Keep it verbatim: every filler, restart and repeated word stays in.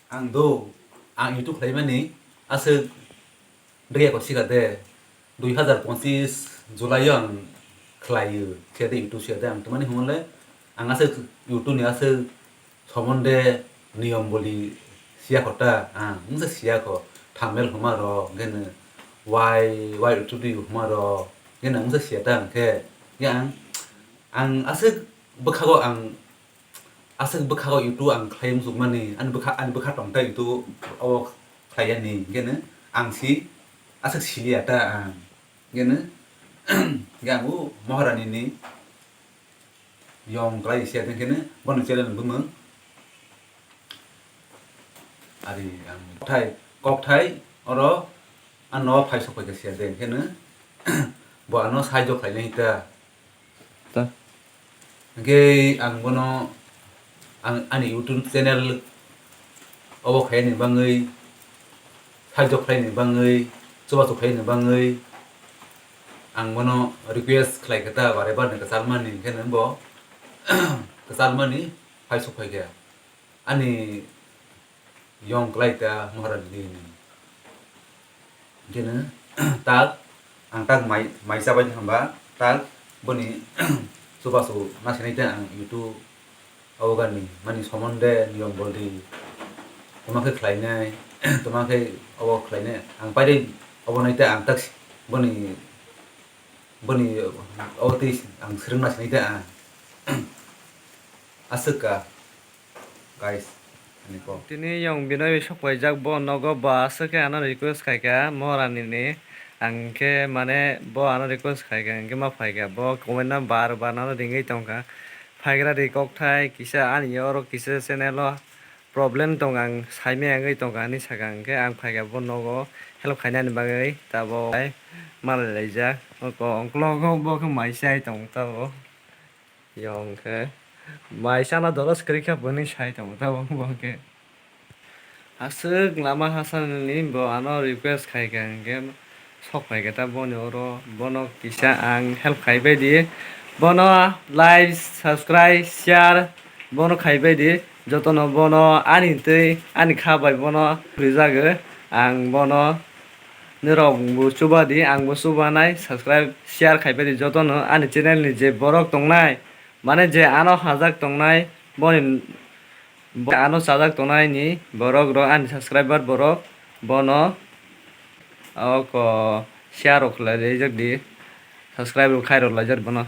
Ang do, ang YouTube khlaimani aswk dria ko sikha de, dui hazar ponchis July o ang khlaio, siya de YouTube siya de ang tongmani hwnle ang aswk YouTube ni aswk somonde niyom boli siya kho ta, ang wngsa siya kho, thumbnail hwnma rok, hwnkhe no why, why YouTube hwnma rok, hwnkhe no wngsa siya ta hwnkhe, ya ang, ang aswk bwkhago ang aswk bwkhago YouTube ang khlai muchungmani, ani bwkha, ani bwkha tongthai YouTube o khlaiyani, hwnkhe no ang si aswk siliya ta ang, hwnkhe no, hwnkhe ang o Maharani ni yong klai siya de, hwnkhe no bono channel bumung ari ang kokthai, kokthai oro ano phai sok phaikha siya de, hwnkhe no bo ano sahajyo khlainai ta. Ta. Hwnkhe ang bono, ang ani YouTube channel obo khaini bagwi, sahajyo khlaini bagwi, chubachu khlaini bagwi ang bono request khlai kha ta, bare bare ni kwchalmani, hwnkhe no bo kwchalmani phai sok phaikha. Ani yong klai ta Maharani ni. Hwnkhe no tak ang tak mai, mai chabai hwnba tak boni chubachu nasinai ta ang YouTube o gani mani somonde niyom boli toma khe khlainai, toma khe obo khlainai ang paide obo nai ta ang tak boni, boni obo twi ang swrwng nasinai ta ang aswk ka. Guys, ani kok. Tini yong Binoy bai sok paijak, bo nogo ba aswk khe ano request khaikha Maharani ni. Ang khe mane bo ano request khaikha, hwnkhe ma phaikha. Bo comment no bar bar no ringwi tongkha. Phaigra di kokthai kisa ani oro kisa channel o problem tong, ang saimaya wngwi tongkha hinwi sakha, hwnkhe ang phaikha bo nogo help khainani bagwi. Tabuk malai laijak. Oko ongkologo bo khe mai chai tong tabuk. Yong khe mai chana doro swkri kha bwni sai tongo tabuk bo khe. Aswk lama hasanani bo ano request khai kha hwnkhe sok phai kha ta boni oro, bono kisa ang help khai bai di, bono like, subscribe, share bono khai bai di, jotono bono ani twi ani kha bai bono rijago, ang bono norok bo chuba di, ang bo chuba nai, subscribe, share khai bai di jotono ani channel ni je borok tongnai, mane je ano hajak tongnai, boni, bo ano chajak tongnai ni borok rok, ani subscriber borok, bono oko share rok khlai laijak di, subscribe rok khai rok laijak bono.